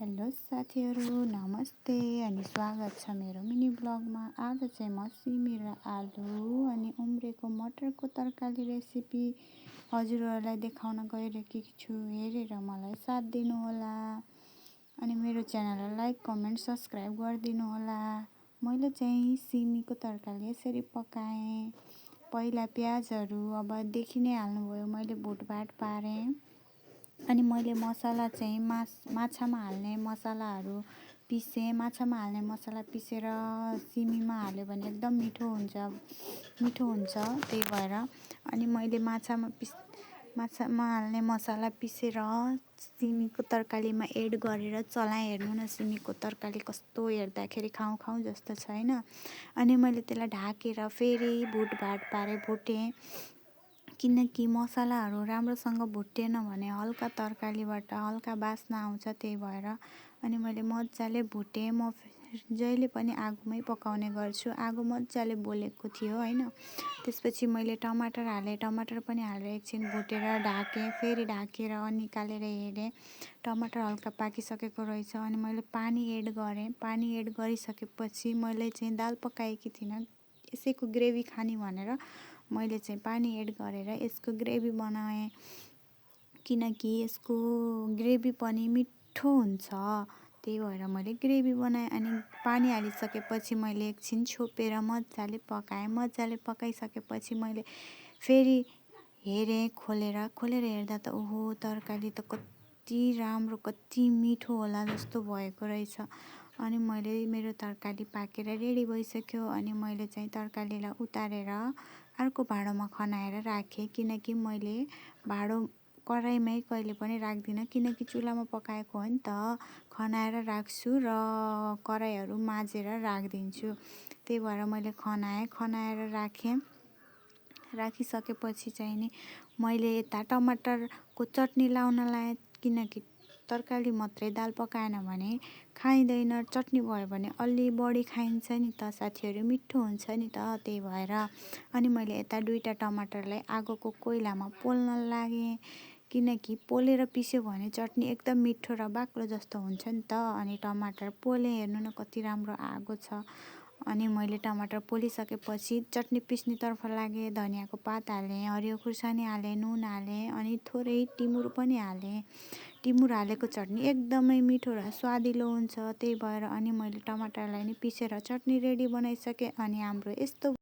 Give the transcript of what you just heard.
Hello साथीहरू, नमस्ते अनि स्वागत छ मेरो मिनी ब्लगमा। आज चाहिँ म सिमी र आलु अनि उम्रेको मटरको तरकारी रेसिपी हजुरहरूलाई देखाउन गइरहेकी छु। हेरेर मलाई साथ दिनुहोला अनि मेरो च्यानललाई लाइक, कमेन्ट, सब्सक्राइब गरिदिनु होला। मैले चाहिँ सिमीको तरकारी यसरी पकाएँ। पहिला प्याजहरू अबदेखि नै हाल्नुभयो, मैले भुटभाट पारेँ। अनि मैले मसला चाहिँ माछामा हाल्ने मसलाहरू पिसेँ। माछामा हाल्ने मसला पिसेर सिमीमा हाल्यो भने एकदम मिठो हुन्छ। त्यही भएर अनि मैले माछामा हाल्ने मसला पिसेर सिमीको तरकारीमा एड गरेर चलाएँ। हेर्नु न, सिमीको तरकारी कस्तो हेर्दाखेरि खाउँ जस्तो छ हैन। अनि मैले त्यसलाई ढाकेर फेरि भुटभाट पारेँ, भुटेँ। किनकि मसलाहरू राम्रोसँग भुटेन भने हल्का तरकारीबाट हल्का बास्ना आउँछ। त्यही भएर अनि मैले मजाले भुटेँ। म जहिले पनि आगोमै पकाउने गर्छु। आगो मजाले बोलेको थियो हैन। त्यसपछि मैले टमाटर हालेँ। टमाटर पनि हालेर एकछिन भुटेर ढाकेँ। फेरि ढाकेर निकालेर हेरेँ टमाटर हल्का पाकिसकेको रहेछ। अनि मैले पानी एड गरेँ। पानी एड गरिसकेपछि मैले चाहिँ दाल पकाएकी थिइनँ, यसैको ग्रेभी खाने भनेर मैले चाहिँ पानी एड गरेर यसको ग्रेभी बनाएँ। किनकि यसको ग्रेभी पनि मिठो हुन्छ, त्यही भएर मैले ग्रेभी बनाएँ। अनि पानी हालिसकेपछि मैले एकछिन छोपेर मजाले पकाएँ। मजाले पकाइसकेपछि मैले फेरि हेरेँ खोलेर हेर्दा त ओहो, तरकारी त कति राम्रो, कति मिठो होला जस्तो भएको रहेछ। अनि मैले मेरो तरकारी पाकेर रेडी भइसक्यो। अनि मैले चाहिँ तरकारीलाई उतारेर अर्को भाँडोमा खनाएर राखेँ। किनकि मैले भाँडो कराईमै कहिले पनि राख्दिनँ, किनकि चुलामा पकाएको हो नि त। खनाएर राख्छु र कराईहरू माझेर राखिदिन्छु। त्यही भएर मैले खनाएर राखेँ। राखिसकेपछि चाहिँ नि मैले यता टमाटरको चटनी लाउन लाएँ। किनकि तरकारी मात्रै दाल पकाएन भने खाइँदैन, चटनी भयो भने अलि बढी खाइन्छ नि त साथीहरू, मिठो हुन्छ नि त। त्यही भएर अनि मैले यता दुईटा टमाटरलाई आगोको कोइलामा पोल्न लागेँ। किनकि पोलेर पिस्यो भने चटनी एकदम मिठो र बाक्लो जस्तो हुन्छ नि त। अनि टमाटर पोलेँ, हेर्नु न कति राम्रो आगो छ। अनि मैले टमाटर पोलिसकेपछि चटनी पिस्नेतर्फ लागेँ। धनियाको पात हालेँ, हरियो खुर्सानी हालेँ, नुन हालेँ अनि थोरै टिमुर पनि हालेँ। टिमुर हालेको चटनी एकदमै मिठो र स्वादिलो हुन्छ। त्यही भएर अनि मैले टमाटरलाई नि पिसेर चटनी रेडी बनाइसकेँ। अनि हाम्रो यस्तो